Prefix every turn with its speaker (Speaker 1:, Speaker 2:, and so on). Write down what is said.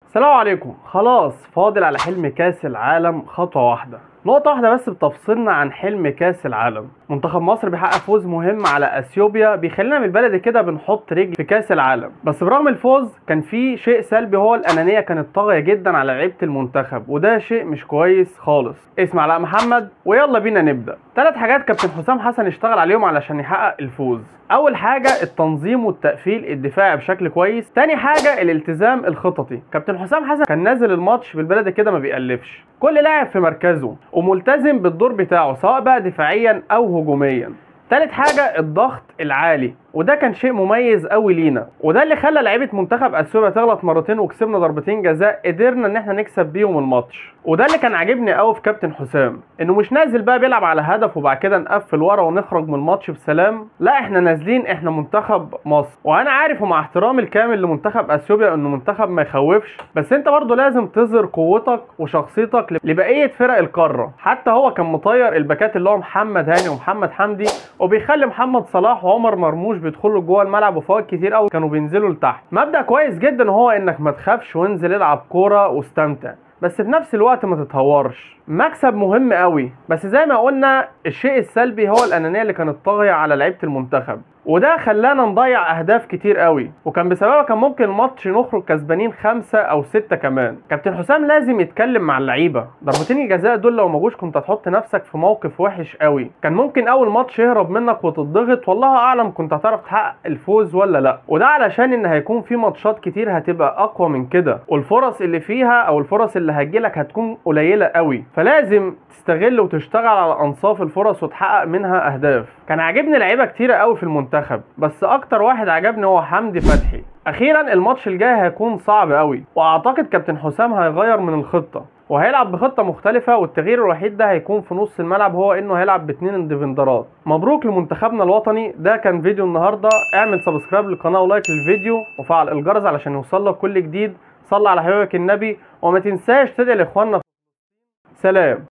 Speaker 1: السلام عليكم. خلاص فاضل على حلم كاس العالم خطوة واحدة، نقطة واحدة بس بتفصلنا عن حلم كاس العالم. منتخب مصر بيحقق فوز مهم على اثيوبيا بيخلينا من البلد كده بنحط رجل في كاس العالم، بس برغم الفوز كان في شيء سلبي، هو الأنانية كانت طاغية جدا على لعيبة المنتخب، وده شيء مش كويس خالص. اسمع علاء محمد ويلا بينا نبدأ. ثلاث حاجات كابتن حسام حسن اشتغل عليهم علشان يحقق الفوز. اول حاجة التنظيم والتقفيل الدفاعي بشكل كويس. تاني حاجة الالتزام الخططي. كابتن حسام حسن كان نازل الماتش بالبلد كده ما بيقلفش، كل لاعب في مركزه وملتزم بالدور بتاعه سواء بقى دفاعيا او هجوميا. تالت حاجة الضغط العالي، وده كان شيء مميز قوي لينا، وده اللي خلى لعيبة منتخب اثيوبيا تغلط مرتين وكسبنا ضربتين جزاء قدرنا ان احنا نكسب بيهم الماتش. وده اللي كان عاجبني قوي في كابتن حسام، انه مش نازل بقى بيلعب على هدف وبعد كده نقفل ورا ونخرج من الماتش بسلام، لا احنا نازلين، احنا منتخب مصر. وانا عارف ومع احترامي الكامل لمنتخب اثيوبيا انه منتخب ما يخوفش، بس انت برضو لازم تظهر قوتك وشخصيتك لبقية فرق القارة. حتى هو كان مطير الباكات اللي هو محمد هاني ومحمد حمدي، وبيخلي محمد صلاح وعمر مرموش بيدخلوا جوه الملعب، وفوائد كتير قوي كانوا بينزلوا لتحت. مبدأ كويس جدا هو انك ما تخافش وانزل العب كورة واستمتع، بس في نفس الوقت ما تتهورش. مكسب مهم قوي، بس زي ما قلنا الشيء السلبي هو الأنانية اللي كانت طاغية على لعيبة المنتخب، وده خلانا نضيع اهداف كتير قوي، وكان بسببها كان ممكن الماتش نخرج كسبانين 5 أو 6 كمان. كابتن حسام لازم يتكلم مع اللعيبة، ضربتين الجزاء دول لو ما جوش كنت هتحط نفسك في موقف وحش قوي، كان ممكن اول ماتش يهرب منك وتضغط، والله اعلم كنت هتعرف تحقق الفوز ولا لا. وده علشان ان هيكون في ماتشات كتير هتبقى اقوى من كده، والفرص اللي فيها او الفرص اللي هتجيلك هتكون قليله قوي، فلازم تستغل وتشتغل على انصاف الفرص وتحقق منها اهداف. كان عاجبني لعيبة كتيرة قوي في المنتخب، بس اكتر واحد عجبني هو حمدي فتحي. اخيرا الماتش الجاي هيكون صعب قوي، واعتقد كابتن حسام هيغير من الخطة وهيلعب بخطه مختلفة، والتغيير الوحيد ده هيكون في نص الملعب، هو انه هيلعب ب2 ديفندرات. مبروك لمنتخبنا الوطني. ده كان فيديو النهارده. اعمل subscribe للقناة و like للفيديو وفعل الجرس علشان يوصلك كل جديد. صل على حبيبك النبي، وما تنساش تدعي لاخواننا. سلام.